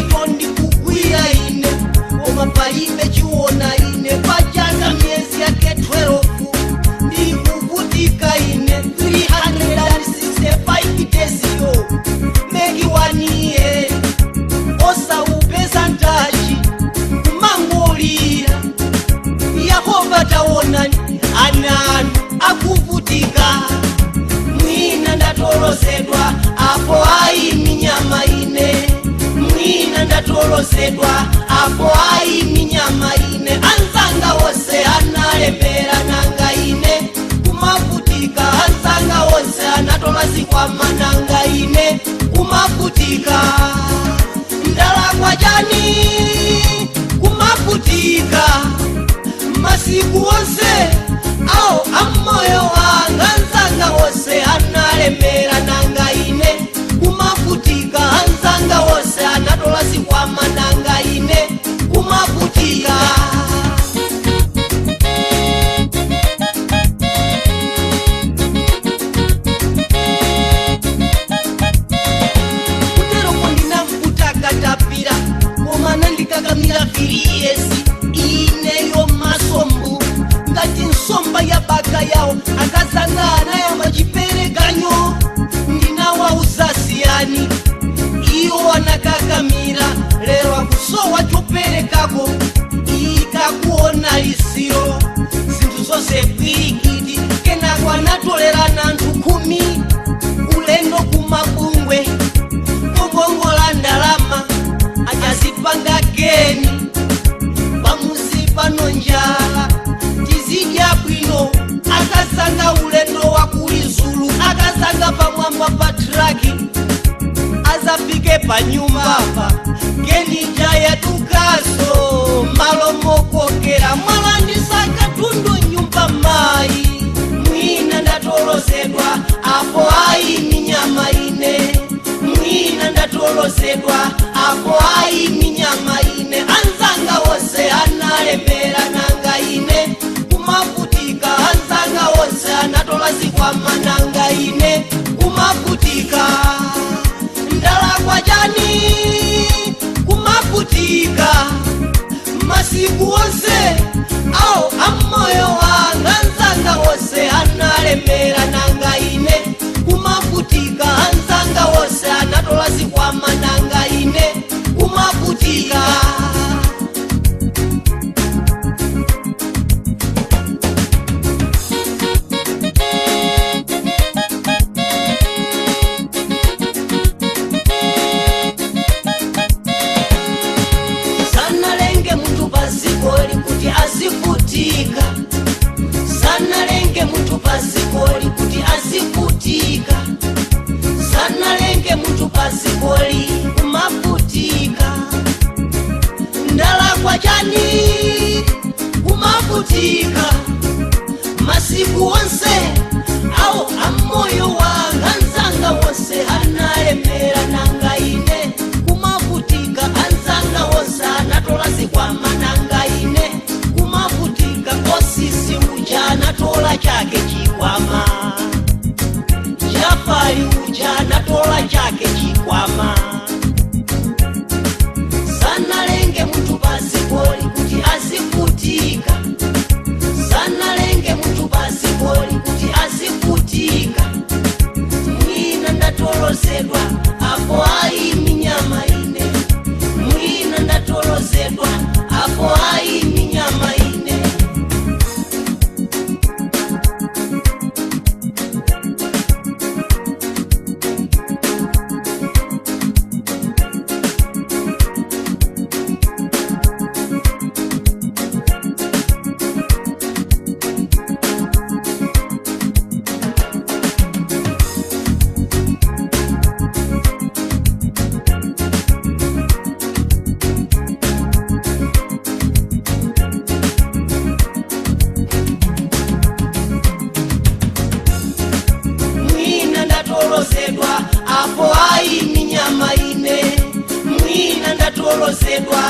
Ntchito ndikugwira ine, koma palibe chiwona ine. Pachaka miyezi yake 12 ndikuvutika ine. 365 days yo make one year, osaupeza ntachi, kumangolira. Yehova, taonani ana anu akuvutika. Mwina ndatolozedwa, apo ayi minyama ine. Mwina ndatolozedwa, apo ayi minyama ine. Anzanga wose analemera, nanga ine kumavutika. Anzanga wose anatola zikwama, nanga ine kumavutika. Ndalakwa chani kumavutika masiku wonse awo amoyo wanga? Anzanga wose analemera, nanga ine kumavutika. Anzanga wose anatola zikwama, nanga ine kumavutika. Kuteroko ndinamkutakatapira, koma nandikakamira firiyesi. Ineyo masombu ngati nsomba ya baka yawo. Akazanga anayamba chiperekanyo, ndinawauza siyani, iwo anakakamira. Lero akusowa choperekako. Ikakuona lisiro, zinthu zonse bwirikiti. Kenako anatolerana anthu 10, ulendo kumabungwe kukongola ndalama, achazipanga geni. Pamuzi pano njala, tizidya bwino. Akazanga ulendo wa kulizulu, akazanga pamwamba pa traki, azafike panyumba pa genija yatukaso. Malo mokokera mwalandisa katundu nyumba mayi. Mwina ndatolozedwa, apo ayi minyama ine. Mwina ndatolozedwa, apo ayi minyama ine. Anzanga wose analemera, nanga ine kumavutika. Anzanga wose anatola zikwama, nanga ine kumavutika. Ndalakwa chani kumavutika masiku wonse awo amoyo wanga? Anzanga wose analemera, nanga ine kumavutika. Anzanga wose anatola zikwama, nanga ine kumavutika. Sanalenge munthu pazikoli kuti azivutika. Sanalenge munthu pazikoli kuti azivutika. Sanalenge munthu pazikoli kumavutika. Ndalakwa chani kumavutika masiku onse awo amoyo wanga? Anzanga wonse analemera, nanga ine kumavutika. Anzanga wonse anatola zikwama, nanga ine kumavutika. Osisi uja anatola chake chikwama, Jafari uja anatola chake chikwama. Sanalenge munthu pazikoli kuti azivutika. Sanalenge munthu pazikoli kuti azivutika. Mwina ndatolozedwa, apo ayi minyama ine. Mwina ndatolozedwa, apo ayi minyama ine. Mwina ndatolozedwa, apo ayi minyama ine. Mwina ndatolozedwa,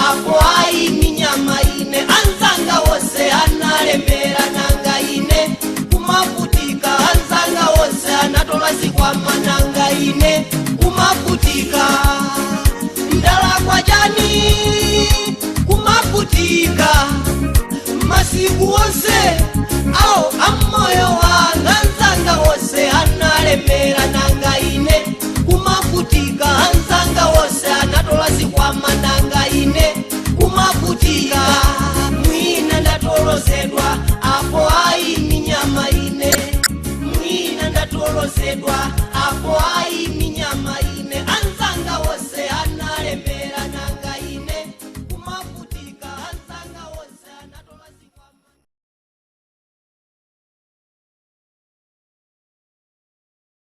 apo ayi minyama ine. Anzanga wose analemera, nanga ine kumavutika. Anzanga wose anatola zikwama, nanga ine kumavutika. Ndalakwa Chifukwa chani kumavutika masiku onse awo amoyo wanga? Nzanga wonse analemera, nanga ine?